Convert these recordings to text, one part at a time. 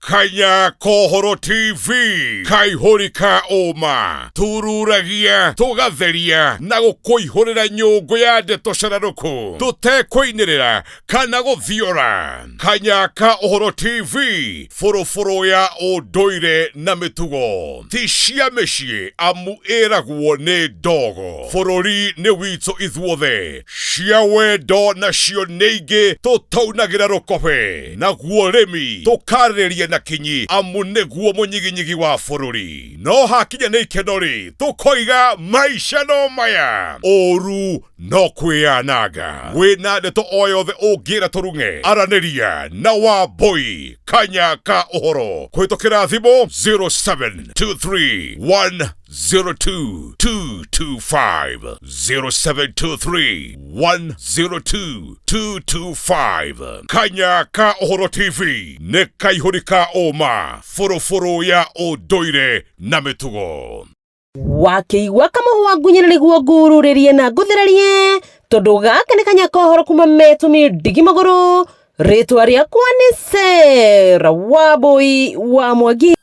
Kanya Kohoro TV kaihũri ka ũma tururagia tũgatheria na gũkũihũrĩra nyũngũ ya ndeto cararũkũ tũtekũinĩrĩra kana gũthiora. Kanya ka Ũhoro TV bũrũbũrũ ya ũndũire na mĩtugo ti cia mĩciĩ amu ĩragwo nĩ ndogo. Bũrũri nĩ witũ ithuothe, cia wendo nacio nĩ ingĩ tũtaunagĩra rũkobe, naguo ũrĩmi tũkarĩrĩria na kinyi amu nĩguo mũnyiginyigi wa bũrũri. No hakinya nĩ ikeno-rĩ, tũkoiga maica no maya, ũru no kwĩyananga. Wĩna ndeto o yothe ũngĩra tũrung'e, aranĩria na Wambũi Kanya ka Ũhoro kũhĩtũkĩra thimũ 0723 102 225 0723 102 225. Kanya ka Ũhoro TV nĩ kaihũri ka ũma, bũrũbũrũ ya ũndũire na mĩtugo. Wakĩigua kamũhwa ngunyĩre nĩguo ngururĩrie na ngũthererie tondũ gaka nĩ kanya kohoro kuma metũmi ndigi magũrũ. Rĩtwa rĩakwa nĩ Sarah Wambũi wa Mwangi.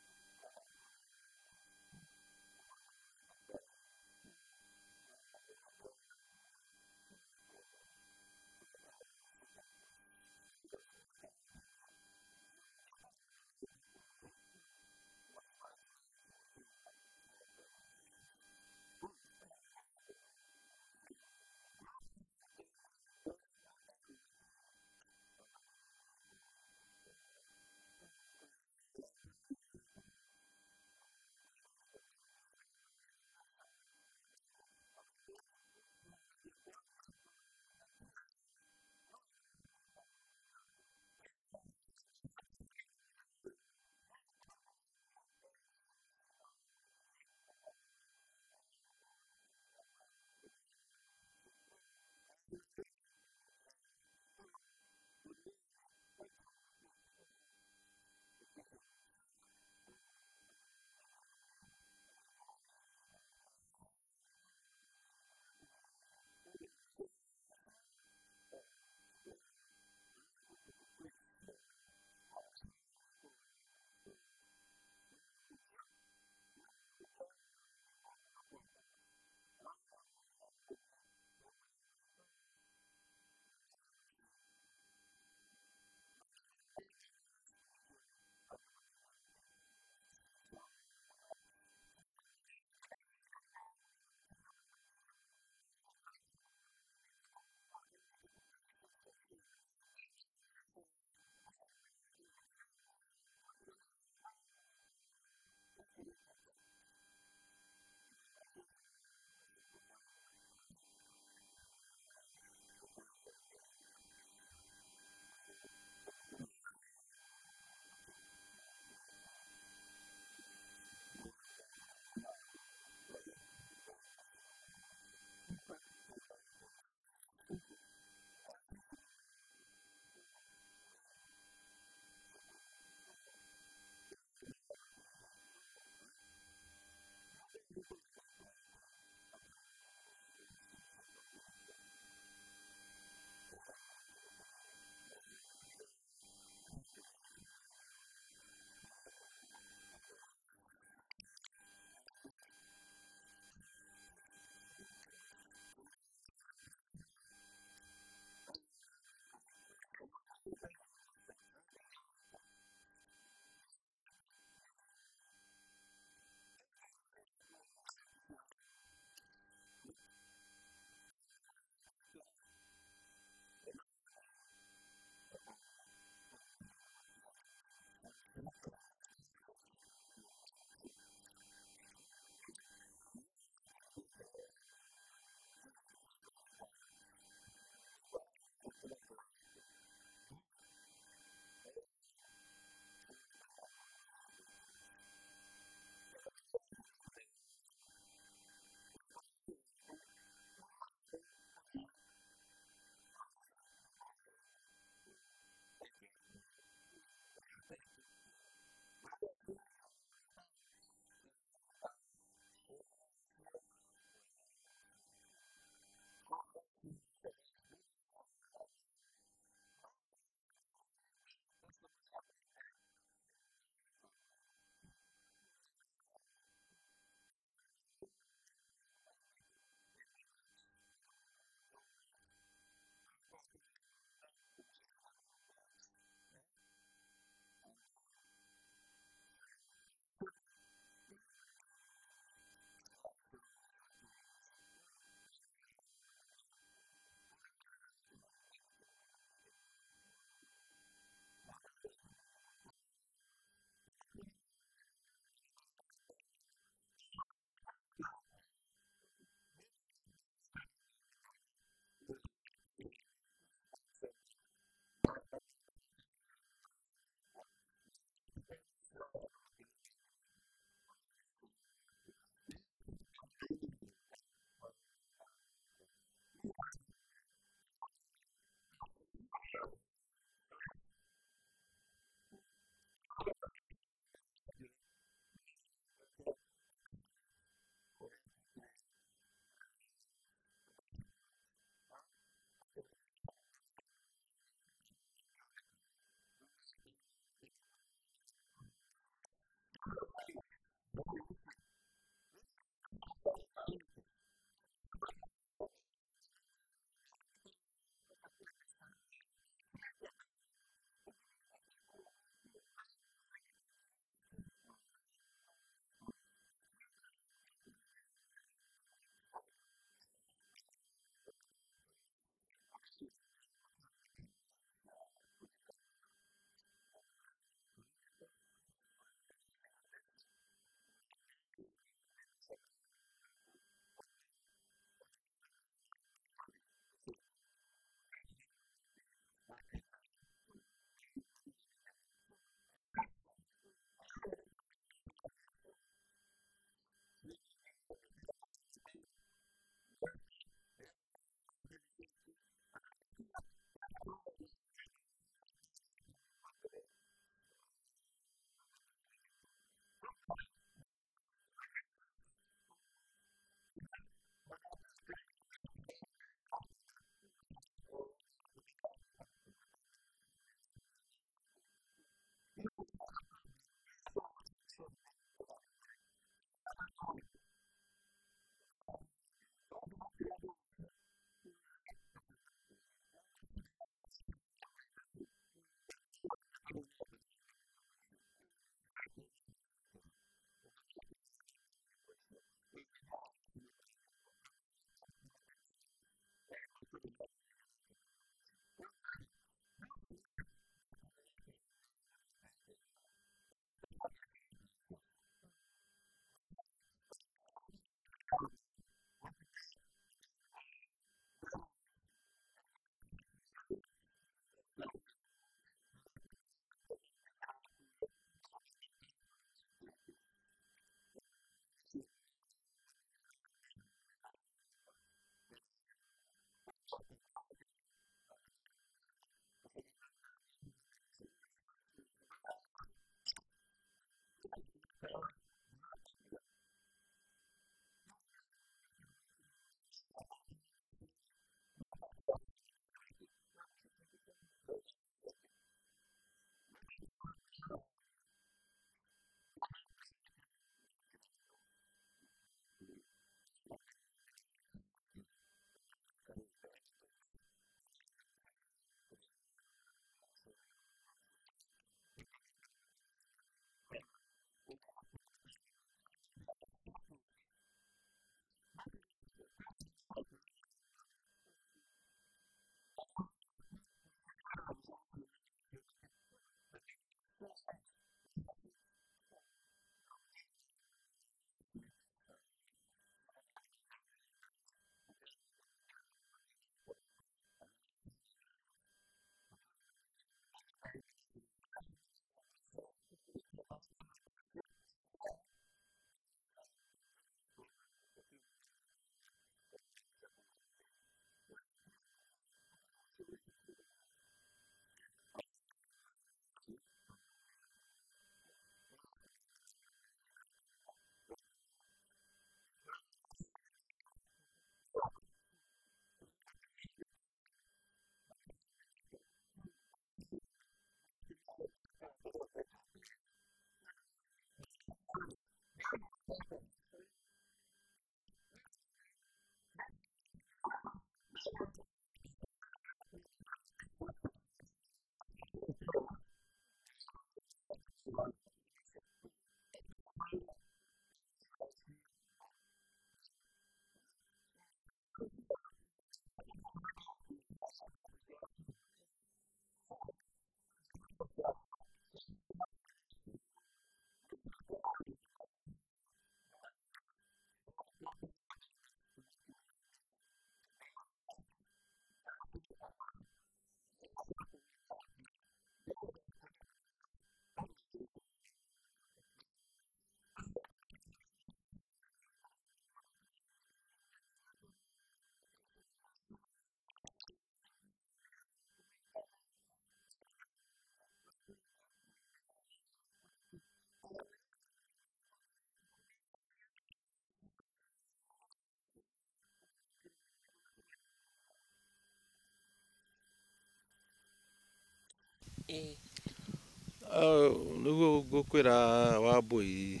Nĩguo ngũkwĩra Wambũi,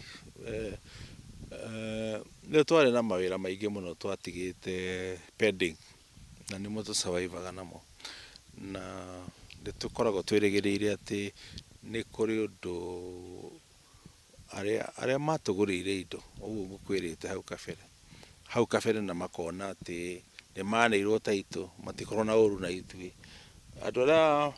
nĩ twarĩ na mawĩra maingĩ mũno twatigĩte pending na nĩmo tũ survive aga namo, na nĩ tũkoragwo twĩrĩgĩrĩire atĩ nĩ kũrĩ ũndũ arĩa matũgũrĩire indo ũguo ngũkwĩrĩte hau kabere na makona atĩ nĩ maneirwo taitũ, matikorwo na ũru na ithuĩ. Andũ arĩa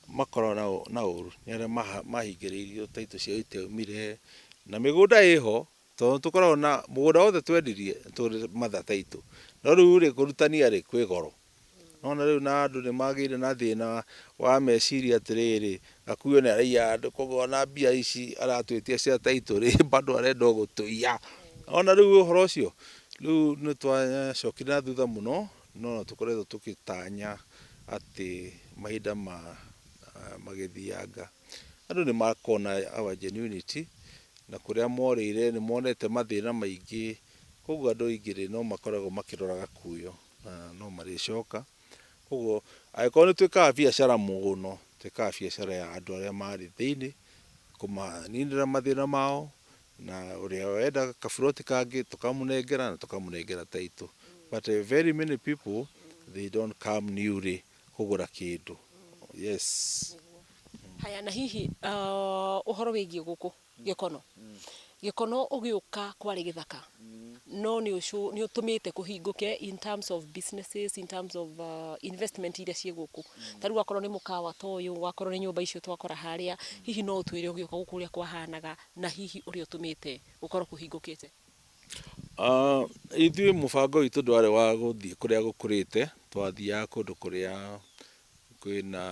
makoragwo na ũru nĩ arĩa mahingĩrĩirio taitũ ciao itiaumire, na mĩgũnda ĩho, tondũ tũkoragwo na mũgũnda wothe twendirie tũrĩ matha taitũ, no rĩu rĩ kũrutania rĩ kwĩ goro. Nona rĩu na andũ nĩ magĩire na thĩna wa meciria atĩrĩrĩ, Gakuyo nĩ araiya andũ, koguo ona mbia ici aratwĩtia cia taitũ rĩ bado arenda o gũtũiya. Ona rĩu ũhoro ũcio rĩu nĩ twacokire na thutha mũno, no tũkoretwo tũgĩtanya atĩ mahinda ma magĩthianga andũ nĩ makona our genuinity, na kũrĩa morĩire nĩ monete mathĩna maingĩ, koguo andũ aingĩ rĩ no makoragwo makĩrora Gakuyo na no marĩcoka. Koguo angĩkorwo nĩ twĩkaga biacara mũno, twĩkaga biacara ya andũ arĩa marĩ thĩinĩ, kũmaninĩra mathĩna mao. Na ũrĩa wenda kaburoti kangĩ tũkamũnengera na tũkamũnengera title. But very many people, they don't come newly kũgũra kĩndũ. Yes. Haya, na hihi ũhoro wĩgiĩ gũkũ Gĩkono, Gĩkono ũgĩũka kwarĩ gĩthaka, no nĩ ũtũmĩte kũhingũke in terms of businesses, in terms of investment iria ciĩ gũkũ. Ta rĩu akorwo nĩ mũkawa ta ũyũ, wakorwo nĩ nyũmba icio twakora harĩa, hihi no ũtwĩre ũgĩũka gũkũ ũrĩa kwahanaga na hihi ũrĩa ũtũmĩte gũkorwo kũhingũkĩte? Ithuĩ mũbango witũ ndwarĩ wa gũthiĩ kũrĩa gũkũrĩte, twathiaga kũndũ kũrĩa kwĩna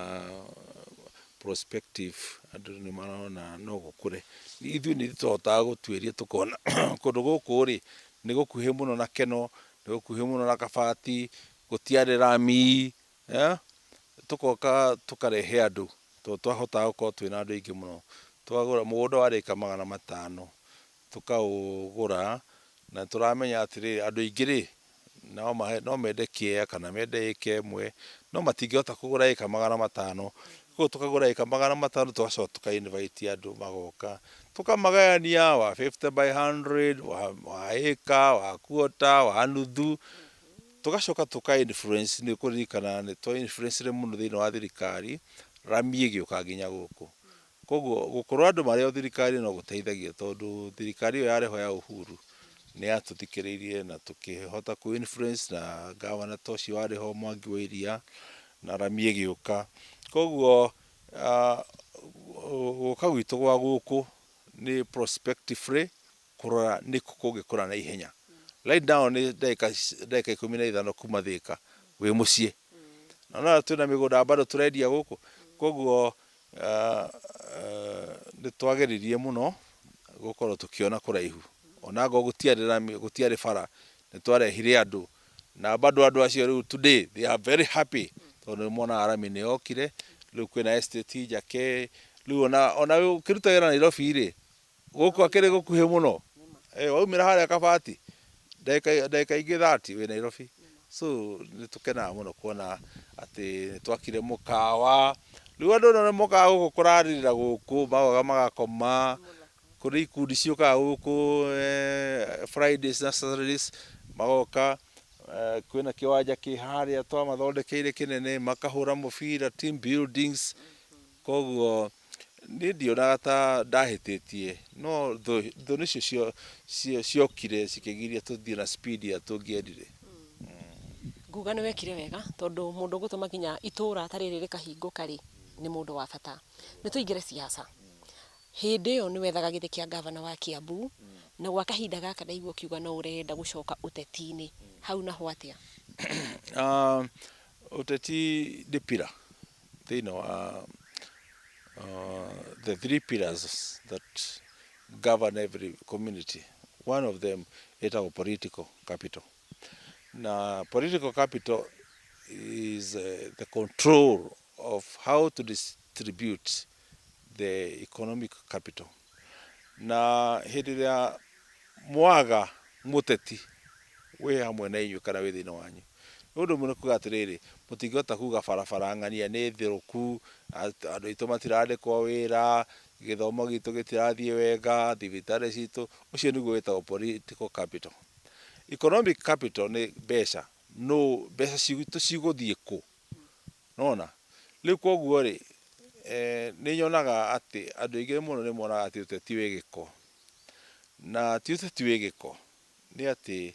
prospective, andũ nĩ marona no gũkũre. Ithuĩ nĩ tũhotaga gũtuĩria tũkona kũndũ gũkũ rĩ, nĩ gũkuhĩ mũno na Keno, nĩ gũkuhĩ mũno na Kabati, gũtiarĩ rami, tũgoka tũkarehe andũ, tondũ twahotaga gũkorwo twĩna andũ aingĩ mũno. Twagũra mũgũnda warĩ ĩka 500, tũkaũgũra na tũramenya atĩrĩrĩ, andũ aingĩ rĩ, no mende kĩea kana mende ĩka ĩmwe, no matingĩhota kũgũra ĩka 500. Koguo tũkagũra ĩka 500, tũgacoka tũka invite andũ magoka, tũkamagayania wa 50 by 100, wa ĩka, wa quarter, wa nuthu, tũgacoka tũka influence. Nĩ kũririkana nĩ twa influence mũno thĩinĩ wa thirikari, rami ĩgĩũka nginya gũkũ. Koguo gũkorwo andũ marĩ o thirikari no gũteithagia, tondũ thirikari ĩyo yarĩ ho ya Uhuru nĩ yatũthikĩrĩirie na tũkĩhota kũ influence na gavana ta ũcio warĩ ho Mwangi wa Iria, na rami ĩgĩũka. Koguo gũka gwitũ gwa gũkũ nĩ prospectively kũrora nĩkũ kũngĩkũra na ihenya. Right now nĩ ndagĩka 15 kuma Thĩka wĩ mũciĩ, na no twĩna mĩgũnda bado tũrendia gũkũ. Koguo nĩ twageririe mũno gũkorwo tũkĩona kũraihu, onakorwo gũtiarĩ rami, gũtiarĩ bara, nĩ twarehire andũ na bado andũ acio rĩu today they are very happy, tondũ nĩ monaga rami nĩ yokire. Rĩu kwĩna estate njake, rĩu ona ũkĩruta wĩra Nairobi rĩ, gũkũ akĩrĩ gũkuhĩ mũno. Waumĩra harĩa Kabati, ndagĩka ingĩ 30 wĩ Nairobi. So nĩ tũkenaga mũno kuona atĩ nĩ twakire mũkawa. Rĩu andũ nĩ mokaga gũkũ kũrarĩrĩra gũkũ, magoka magakoma. Kũrĩ ikundi ciũkaga gũkũ Fridays na Saturdays magoka. Kwĩna kĩwanja kĩ harĩa twamathondekeire kĩnene, makahũra mũbira, team buildings. Koguo niĩ ndionaga ta ndahĩtĩtie, no thũ nĩcio ciokire cikĩgiria tũthiĩ na speed ĩrĩa tũngĩendire. Nguga nĩ wekire wega, tondũ mũndũ ũgũtũma nginya itũra ta rĩrĩ rĩkahingũka rĩ, nĩ mũndũ wa bata. Nĩ tũingĩre siasa. Hĩndĩ ĩyo nĩ wethaga gĩtĩ kĩa gavana wa Kiambu, na gwa kahinda gaka ndaigua ũkiuga no ũrenda gũcoka ũteti-inĩ. Hau naho atĩa? Ũteti nĩ pillar thĩinĩ wa the three pillars that govern every community. One of them ĩtagwo political capital. Na political capital is the control of how to distribute the economic capital. Na hĩndĩ ĩrĩa mwaga mũteti wĩ hamwe na inyuĩ kana wĩ thĩinĩ wanyu, nĩ ũndũ mũno kuga atĩrĩrĩ, mũtingĩhota kuga barabara ng'ania nĩ thũku, andũ aitũ matirandĩkwo wĩra, gĩthomo gitũ gĩtirathiĩ wega, thibitarĩ citũ. Ũcio nĩguo wĩtagwo political capital. Economic capital nĩ mbeca, no mbeca citũ cigũthiĩ kũ? Nona rĩu koguo rĩ, nĩ nyonaga atĩ andũ aingĩ mũno nĩ monaga atĩ ũteti wĩ gĩko, na ti ũteti wĩ gĩko, nĩ atĩ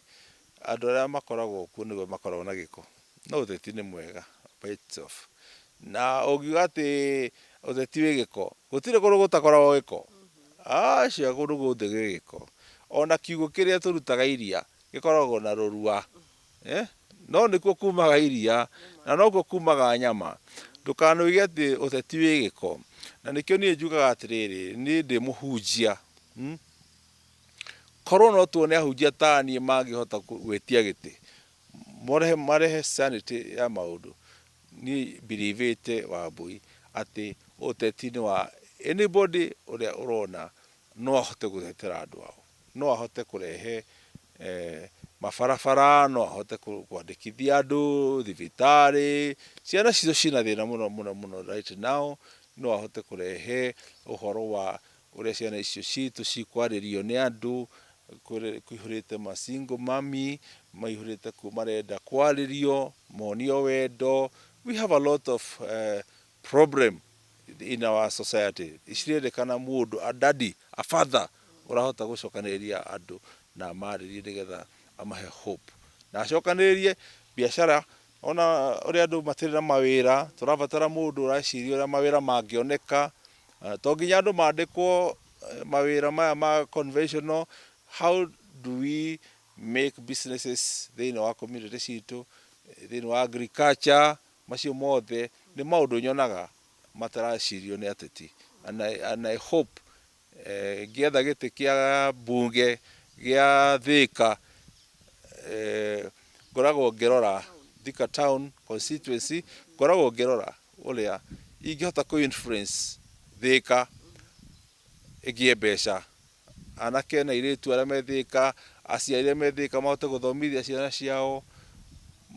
andũ arĩa makoragwo kuo nĩguo makoragwo na gĩko, no ũteti nĩ mwega by itself. Na ũngiuga atĩ ũteti wĩ gĩko, gũtirĩ kũndũ gũtakoragwo gĩko. Aca, kũndũ guothe gwĩ gĩko. Ona kiugũ kĩrĩa tũrutaga iria gĩkoragwo na rũrua, no nĩkuo kumaga iria na nokuo kumaga nyama. Ndũkanoige atĩ ũteti wĩ gĩko. Na nĩkĩo niĩ njugaga atĩrĩrĩ, niĩ ndĩ mũhunjia, Korwo no tuone ahunjia ta niĩ mangĩhota gwĩtia gĩtĩ, marehe sanity ya maũndũ. Niĩ believe Wambui atĩ ũteti nĩ wa anybody ũrĩa ũrona no ahote gũtetera andũ ao, no ahote kũrehe mabarabara, no ahote kwandĩkithia andũ thibitarĩ. Ciana citũ ciĩna thĩna mũno mũno mũno right now. No ahote kũrehe ũhoro wa Ũrĩa ciana icio citũ cikwarĩrio nĩ andũ, kũihũrĩte masingle mami, maihũrĩte kuo marenda kwarĩrio, monio wendo. We have a lot of problem in our society. Cirendekana mũndũ, a daddy, a father, ũrahota gũcokanĩrĩria andũ na amarĩrie nĩgetha amahe hope. Na acokanĩrĩrie biacara, ona ũrĩa andũ matirĩ na mawĩra, tũrabatara mũndũ ũreciria ũrĩa mawĩra mangĩoneka. To nginya andũ mandĩkwo mawĩra maya ma conventional. How do we make businesses thĩinĩ wa community citũ, thĩinĩ wa agriculture, macio mothe nĩ maũndũ nyonaga mataracirio nĩ ateti. And I hope ngĩetha gĩtĩ kĩa mbunge gĩa Thika, ngoragwo ngĩrora Thika Town constituency, ngoragwo ngĩrora ũrĩa ingĩhota kũ influence Thika ĩgĩe mbeca, anake na airĩtu arĩa me Thika, aciari arĩa me Thika mahote gũthomithia ciana ciao.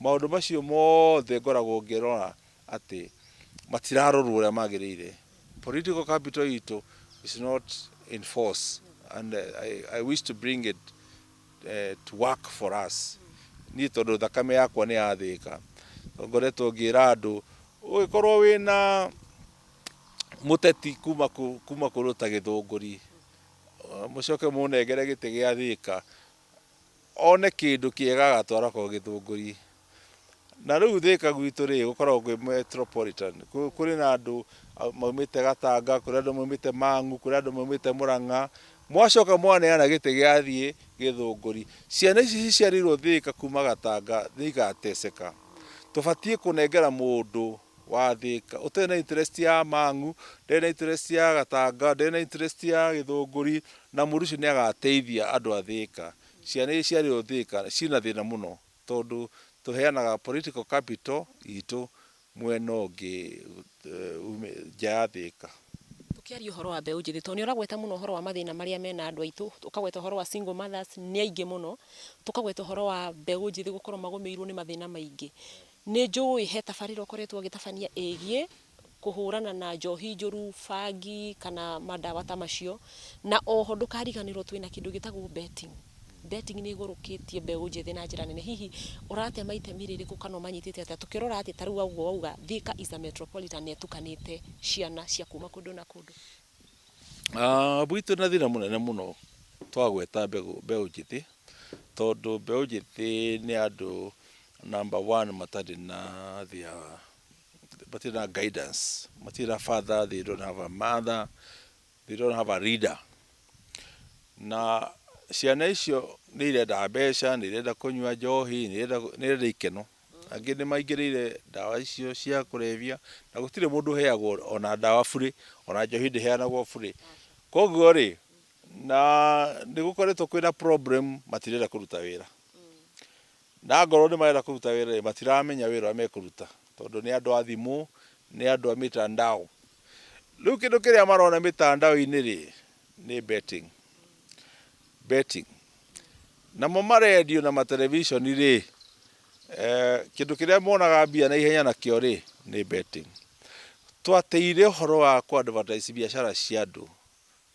Maũndũ macio mothe ngoragwo ngĩrora atĩ matirarorwo ũrĩa magĩrĩire. Political capital itũ is not in force, and I wish to bring it to work for us. Niĩ tondũ thakame yakwa nĩ ya Thika, ngoretwo ngĩra andũ, ũgĩkorwo wĩna mũteti kuma kũndũ ta Gĩthũngũri, mũcoke mũnengere gĩtĩ gĩa Thika, one kĩndũ kĩega agatwara kwa Gĩthũngũri. Na rĩu Thika gwitũ rĩ, gũkoragwo kwĩ metropolitan. Kũrĩ na andũ maumĩte Gatanga, kũrĩ andũ maumĩte Mang'u, kũrĩ andũ maumĩte Mũrang'a. Mwacoka mwaneana gĩtĩ gĩathiĩ Gĩthũngũri, ciana ici ciciarĩirwo Thika kuma Gatanga nĩ igateceka. Tũbatiĩ kũnengera mũndũ wa Thika ũtarĩ na interest ya Mang'u, ndarĩ na interest ya Gatanga, ndarĩ na interest ya Gĩthũngũri, na mũndũ ũcio nĩ agateithia andũ a Thika. Ciana iria ciarĩirwo Thika ciĩna thĩna mũno, tondũ tũheanaga political capital itũ mwena ũngĩ, nja ya Thika. Tũkĩaria ũhoro wa mbeũ njĩthĩ, tondũ nĩ ũragweta mũno ũhoro wa mathĩna marĩa mena andũ aitũ, ũkagweta ũhoro wa single mothers nĩ aingĩ mũno, tũkagweta ũhoro wa mbeũ njĩthĩ gũkorwo magũmĩirwo nĩ mathĩna maingĩ. Nĩ njũĩ he tabarĩra ũkoretwo ũgĩtabania ĩgiĩ kũhũrana na njohi njũru, bangi kana mandawa ta macio, na oho ndũkariganĩrwo twĩna kĩndũ gĩtagwo betting. Betting nĩ ĩgũrũkĩtie mbeũ njĩthĩ na njĩra nene. Hihi ũratema itemi rĩrĩkũ kana ũmanyitĩte atĩa, tũkĩrora atĩ ta rĩu ũguo wauga Thika is a metropolitan, nĩ ĩtukanĩte ciana cia kuma kũndũ na kũndũ? Gwitũ na thĩna mũnene mũno twagweta mbeũ njĩthĩ, tondũ mbeũ njĩthĩ nĩ andũ number one matarĩ na their, matirĩ na guidance, matirĩ na father, they don't have a mother, they don't have a leader. Na ciana icio nĩ irenda mbeca, nĩ irenda kũnyua njohi, nĩ irenda ikeno. Angĩ nĩ maingĩrĩire ndawa icio cia kũrebia, na gũtirĩ mũndũ ũheagwo ona ndawa burĩ, ona njohi ndĩheanagwo burĩ. Koguo rĩ, na nĩ gũkoretwo kwĩna problem, matirenda kũruta wĩra, na ngorwo nĩ marenda kũruta wĩra rĩ, matiramenya wĩra ũrĩa mekũruta, tondũ nĩ andũ a thimũ, nĩ andũ a mitandao. Rĩu kĩndũ kĩrĩa marona mitandao-inĩ rĩ, nĩ betting, betting. Namo marendio na materebiconi rĩ, kĩndũ kĩrĩa monaga mbia na ihenya nakĩo rĩ, nĩ betting. Twateire ũhoro wa kũ advertise biacara cia andũ,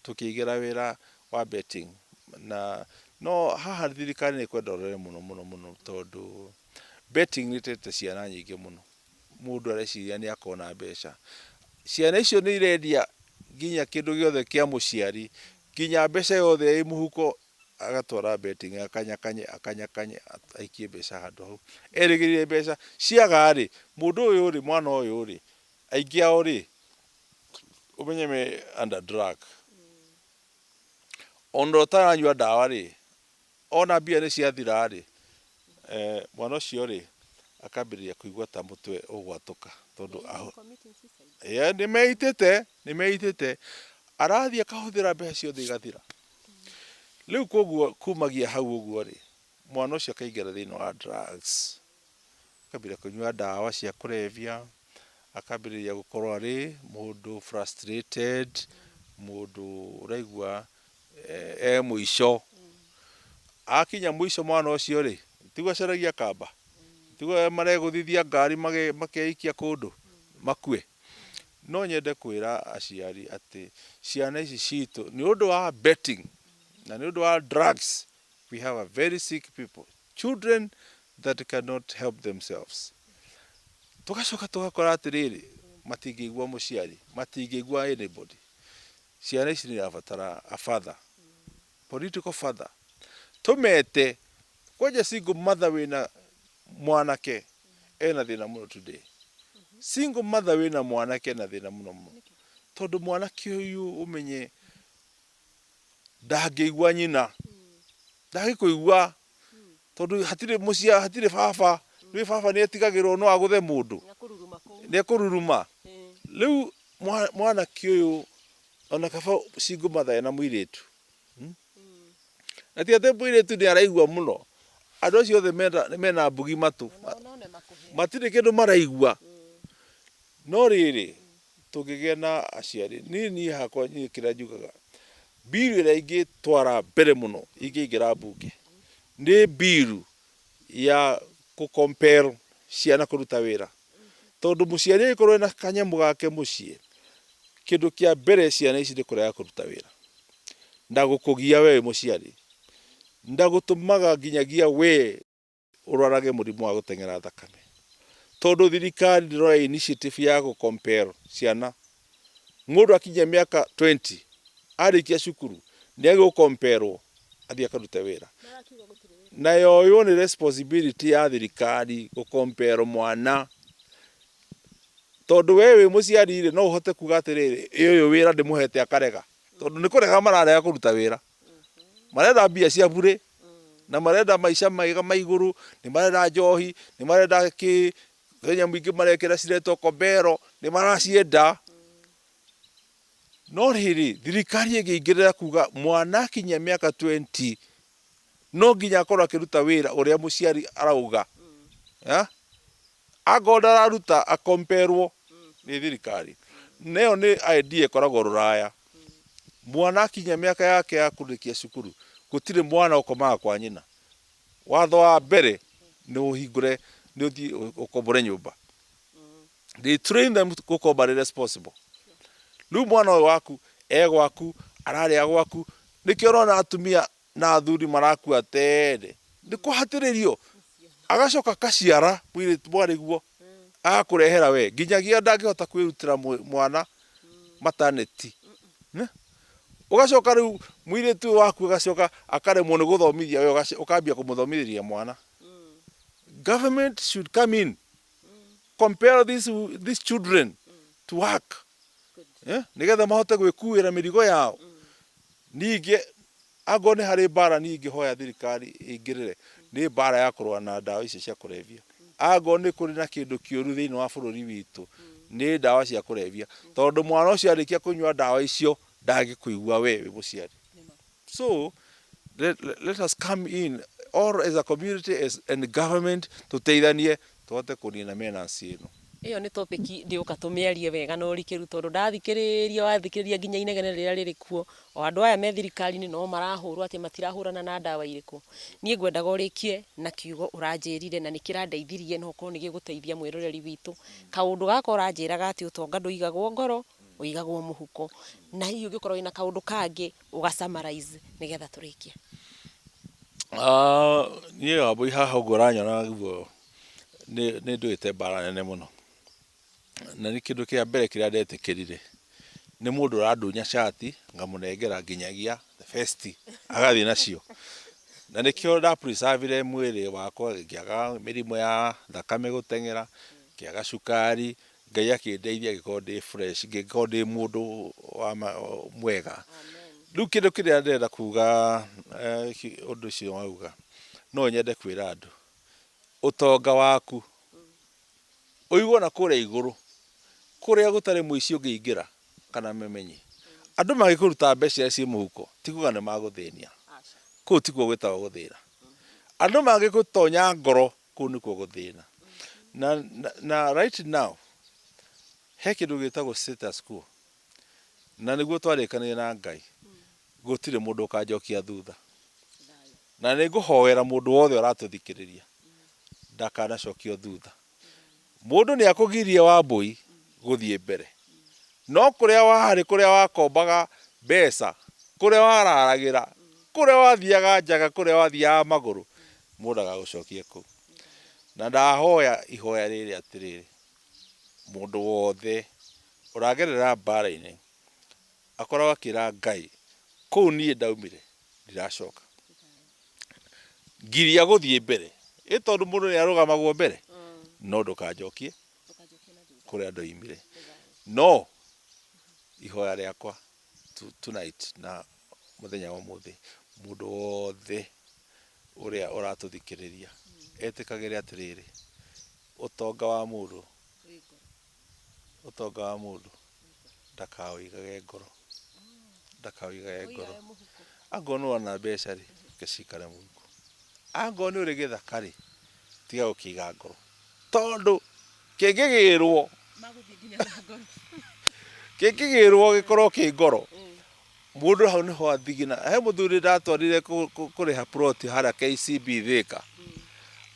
tũkĩigĩra wĩra wa betting. Na no haha thirikari nĩ kwenda ũrore mũno mũno mũno, tondũ betting nĩ ĩtete ciana nyingĩ mũno. Mũndũ areciria nĩ akona mbeca. Ciana icio nĩ irendia nginya kĩndũ gĩothe kĩa mũciari, nginya mbeca yothe ĩ mũhuko agatwara betting, akanyakanye akanyakanye, aikie mbeca handũ hau erĩgĩrĩire mbeca ciaga rĩ. Mũndũ ũyũ rĩ, mwana ũyũ rĩ, aingĩ ao rĩ, ũmenye me under drug. Ona ũtaranyua ndawa rĩ, ona mbia nĩ ciathira rĩ, mwana ũcio rĩ, akambĩrĩria kũigua ta mũtwe ũgwatũka, tondũ nĩ meitĩte, nĩ meitĩte, arathiĩ akahũthĩra mbeca ciothe igathira. Rĩu koguo kumagia hau ũguo rĩ, mwana ũcio akaingĩra thĩinĩ wa drugs, akambĩrĩria kũnyua ndawa cia kũrebia, akambĩrĩria gũkorwo arĩ mũndũ frustrated, mũndũ ũraigua e mũico. Akinya mũico mwana ũcio rĩ, tiguo acaragia kamba, tiguo maregũthithia ngari makeikia kũndũ makue. No nyende kwĩra aciari atĩ ciana ici citũ nĩ ũndũ wa betting na nĩ ũndũ wa drugs, we have a very sick people, children that cannot help themselves. Tũgacoka tũgakora atĩrĩrĩ, matingĩigua mũciari, matingĩigua anybody. Ciana ici nĩ irabatara a father, political father. Tũmete kwanja single mother wĩna mwanake ena thĩna mũno today. Single mother wĩna mwanake ena thĩna mũno mũno, tondũ mwanake ũyũ ũmenye ndangĩigua nyina, ndangĩkũigua tondũ hatirĩ mũcia, hatirĩ baba. Rĩu baba nĩ etigagĩrwo no agũthe mũndũ, nĩ ekũruruma. Rĩu mwanake ũyũ ona kaba single mother ena mũirĩtu. Na ti atĩ mũirĩtu nĩ araigua mũno, andũ acio othe mena mbugi matũ, matirĩ kĩndũ maraigua. No rĩrĩ, tũngĩgĩa na aciari, niĩ hakwa niĩ kĩrĩa njugaga, bill ĩrĩa ingĩtwara mbere mũno ingĩingĩra mbunge nĩ bill ya kũ compel ciana kũruta wĩra, tondũ mũciari angĩkorwo ena kanyamũ gake mũciĩ, kĩndũ kĩa mbere ciana ici nĩ kũrega kũruta wĩra na gũkũgia we wĩ mũciari, na gũtũmaga nginyagia we ũrwarage mũrimũ wa gũteng'era thakame, tondũ thirikari ndĩroya initiative ya gũ compel ciana. Mũndũ akinyia mĩaka 20, arĩkia cukuru, nĩ agũkomperwo athiĩ akarute wĩra, na yoywo nĩ responsibility ya thirikari gũkomperwo mwana, tondũ we wĩ mũciari rĩ, no ũhote kuga atĩrĩrĩ, ũyũ wĩra ndĩmũhete akarega, tondũ nĩ kũrega mararega kũruta wĩra. Marenda mbia cia burĩ na marenda maica mega ma igũrũ, nĩ marenda njohi, nĩ marenda kĩ nyamũ ingĩ marekĩra ciretwo kobero, nĩ maracienda. No rĩrĩ, thirikari ĩngĩingĩrĩra kuga mwana akinyia mĩaka 20 no nginya akorwo akĩruta wĩra ũrĩa mũciari arauga, angorwo ndararuta akomperwo nĩ thirikari. Nayo nĩ idea ĩkoragwo rũraya. Mwana akinyia mĩaka yake ya kũrĩkia cukuru, gũtirĩ mwana ũkomaga kwa nyina. Watho wa mbere nĩ ũhingũre, nĩ ũthiĩ ũkombore nyũmba. They train them gũkorwo marĩ responsible. Rĩu mwana ũyũ waku e gwaku, ararĩa gwaku, nĩkĩo ũrona atumia na athuri marakua tene, nĩ kũhatĩrĩrio. Agacoka akaciara mũirĩtu mwarĩguo, agakũrehera we, nginyagia ndangĩhota kwĩrutĩra mwana maternity. Ũgacoka rĩu mũirĩtu ũyũ waku agacoka akaremwo nĩ gũthomithia we, ũkambia kũmũthomithĩria mwana. Government should come in, compel these children to work, nĩgetha mahote gwĩkuĩra mĩrigo yao. Ningĩ angorwo nĩ harĩ mbara, niĩ ingĩhoya thirikari ĩingĩrĩre, nĩ mbara ya kũrũa na ndawa icio cia kũrebia. Angorwo nĩ kũrĩ na kĩndũ kĩũru thĩinĩ wa bũrũri witũ, nĩ ndawa cia kũrebia, tondũ mwana ũcio arĩkia kũnyua ndawa icio ndangĩkũigua we wĩ mũciari. So let us come in all as a community and government, tũteithanie tũhote kũnina menace ĩno. Ĩyo nĩ topic ndĩũka tũmĩarie wega na ũrikĩru, tondũ ndathikĩrĩria wathikĩrĩria nginya inegene rĩrĩa rĩrĩ kuo, o andũ aya me thirikari-inĩ no marahũrwo atĩ matirahũrana na ndawa irĩkũ. Niĩ ngwendaga ũrĩkie na kiugo ũranjĩrire na nĩ kĩrandeithirie, no ũkorwo nĩ gĩgũteithia mwĩroreri witũ. Kaũndũ gaka ũranjĩraga atĩ ũtonga ndũigagwo ngoro, ũigagwo mũhuko. Na hihi ũngĩkorwo wĩna kaũndũ kangĩ ũga summarize nĩgetha tũrĩkie. Niĩ Wambũi haha ũguo ũranyona guo nĩ ndũĩte mbara nene mũno, na nĩ kĩndũ kĩa mbere kĩrĩa ndetĩkĩrire nĩ mũndũ ũrandunya cati ngamũnengera nginyagia vest agathiĩ nacio, na nĩkĩo nda preserve mwĩrĩ wakwa, ngĩaga mĩrimũ ya thakame gũteng'era, ngĩaga cukari. Ngai akĩndeithia ngĩkorwo ndĩ fresh, ngĩkorwo ndĩ mũndũ wa mwega. Rĩu kĩndũ kĩrĩa ndĩrenda kuga, ũndũ ũcio wauga, no nyende kwĩra andũ ũtonga waku ũigwo na kũrĩa igũrũ, kũrĩa gũtarĩ mũici ũngĩingĩra kana memenyi. Andũ magĩkũruta mbeca iria ciĩ mũhuko, ti kuga nĩ magũthĩnia, kũu tikuo gwĩtagwo gũthĩna. Andũ mangĩgũtonya ngoro, kũu nĩkuo gũthĩna. Na right now he kĩndũ gĩtagwo status quo, na nĩguo twarĩkanĩire na Ngai, gũtirĩ mũndũ ũkanjokia thutha, na nĩ ngũhoera mũndũ wothe ũratũthikĩrĩria ndakanacokio thutha. Mũndũ nĩ akũgirie Wambũi gũthiĩ mbere. No kũrĩa warĩ, kũrĩa wakombaga mbeca, kũrĩa wararagĩra, kũrĩa wathiaga njaga, kũrĩa wathiaga magũrũ, mũndũ agagũcokia kũu. Na ndahoya ihoya rĩrĩ atĩrĩrĩ, mũndũ wothe ũragerera mbara-inĩ akoragwo akĩra Ngai, kũu niĩ ndaumire ndiracoka, ngiria gũthiĩ mbere. Ĩ tondũ mũndũ nĩ arũgamagwo mbere, no ndũkanjokie kũrĩa ndoimire. No ihoya rĩakwa tonight na mũthenya wa ũmũthĩ, mũndũ wothe ũrĩa ũratũthikĩrĩria etĩkagĩre atĩrĩrĩ, ũtonga wa mũndũ, ũtonga wa mũndũ ndakaũigage ngoro, ndakaũigage ngoro. Angorwo nĩ wona mbeca rĩ, reke cikare mũhuko. Angorwo nĩ ũrĩ gĩthaka rĩ, tiga gũkĩiga ngoro, tondũ kĩngĩgĩrwo, kĩngĩgĩrwo gĩkorwo kĩ ngoro, mũndũ hau nĩho athigina. He mũthuri ndatwarire kũrĩha plot harĩa KCB Thika.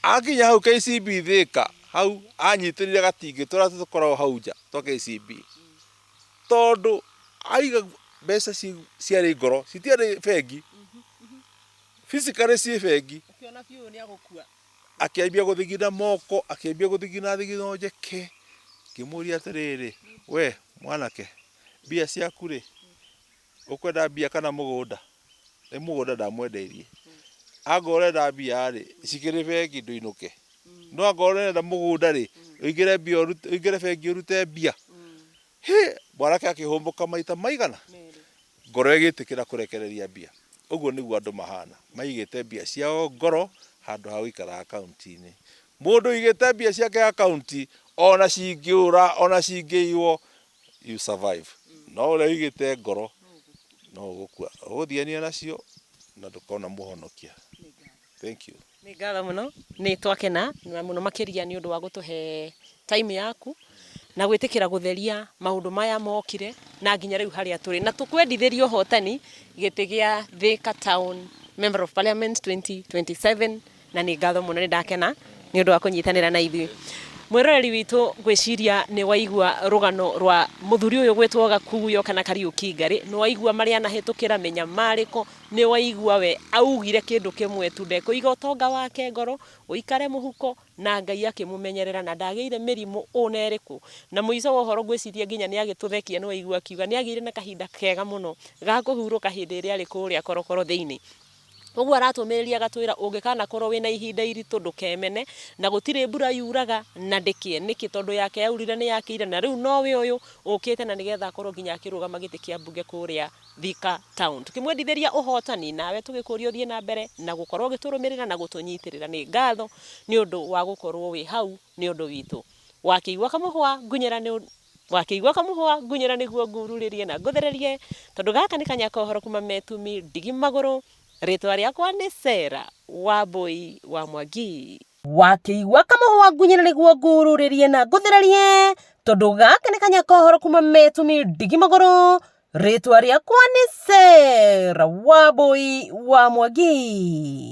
Akinya hau KCB Thika, hau anyitĩrĩire gatingĩ tũrĩa tũkoragwo hau nja twa KCB, tondũ aiga mbeca ciarĩ ngoro, citiarĩ bengi, physically ciĩ bengi. Ũkĩona biũ nĩ agũkua. Akĩambia gũthigina moko, akĩambia gũthigina thigino njeke. Ngĩmũria atĩrĩrĩ, we mwanake, mbia ciaku rĩ, ũkwenda mbia kana mũgũnda? Nĩ mũgũnda ndamwendeirie. Angorwo ũrenda mbia rĩ, cikĩrĩ bengi ndũinũke. No angorwo ũrenda mũgũnda rĩ, ũingĩre mbia ũingĩre bengi ũrute mbia. Hĩ, mwanake akĩhũmũka maita maigana, ngoro ĩgĩtĩkĩra kũrekereria mbia. Ũguo nĩguo andũ mahana, maigĩte mbia ciao ngoro handũ ha gũikara akaunti-inĩ. Mũndũ ũigĩte mbia ciake akaunti, ona cingĩũra, ona cingĩiywo, you survive. No ũrĩa ũigĩte ngoro, no ũgũkua. Ũgũthiania nacio na ndũkona mũhonokia. Thank you. Nĩ ngatho mũno, nĩ twakena na mũno makĩria nĩ ũndũ wa gũtũhe time yaku na gwĩtĩkĩra gũtheria maũndũ maya mokire na nginya rĩu harĩa tũrĩ, na tũkwendithĩria ũhotani gĩtĩ gĩa Thika Town Member of Parliament 2027. Na nĩ ngatho mũno, nĩ ndakena nĩ ũndũ wa kũnyitanĩra na ithuĩ. Mwĩroreri witũ, ngwĩciria nĩ waigua rũgano rwa mũthuri ũyũ gwĩtwo Gakuyo kana Kariũki Ngarĩ. Nĩ waigua marĩa anahĩtũkĩra mĩnyamarĩko, nĩ waigua we augire kĩndũ kĩmwe tu, ndekũiga ũtonga wake ngoro, ũikare mũhuko, na Ngai akĩmũmenyerera na ndagĩire mĩrimũ ona ĩrĩkũ. Na mũico wa ũhoro ngwĩciria nginya nĩ agĩtũthekia, nĩ waigua akiuga nĩ agĩire na kahinda kega mũno ga kũhurũka hĩndĩ ĩrĩa arĩ kũrĩa korokoro thĩinĩ. Ũguo aratũmĩrĩria agatwĩra ũngĩkanakorwo wĩna ihinda iritũ ndũkemene, na gũtirĩ mbura yuraga na ndĩkĩe. Nĩkĩ? Tondũ yake yaurire nĩ yakĩire, na rĩu nowe ũyũ ũkĩte na nĩgetha akorwo nginya akĩrũgama gĩtĩ kĩa mbunge kũrĩa Thika Town. Tũkĩmwendithĩria ũhotani, nawe tũgĩkũria ũthiĩ na mbere na gũkorwo ũgĩtũrũmĩrĩra na gũtũnyitĩrĩra. Nĩ ngatho nĩ ũndũ wa gũkorwo wĩ hau nĩ ũndũ witũ. Wakĩigua kamũhwa ngunyĩra nĩ wakĩigua kamũhwa ngunyĩra nĩguo ngururĩrie na ngũthererie, tondũ gaka nĩ kanya ka ũhoro kuma Metumi Ndigi Magũrũ. Rĩtwa rĩakwa nĩ Sarah Wambui wa Mwangi. Wakĩigua kamũhwa ngunyĩra nĩguo ngururĩrie na ngũthererie, tondũ gaka nĩ kanya ka ũhoro kuma Metumi Ndigi Magũrũ. Rĩtwa rĩakwa nĩ Sarah Wambui wa Mwangi.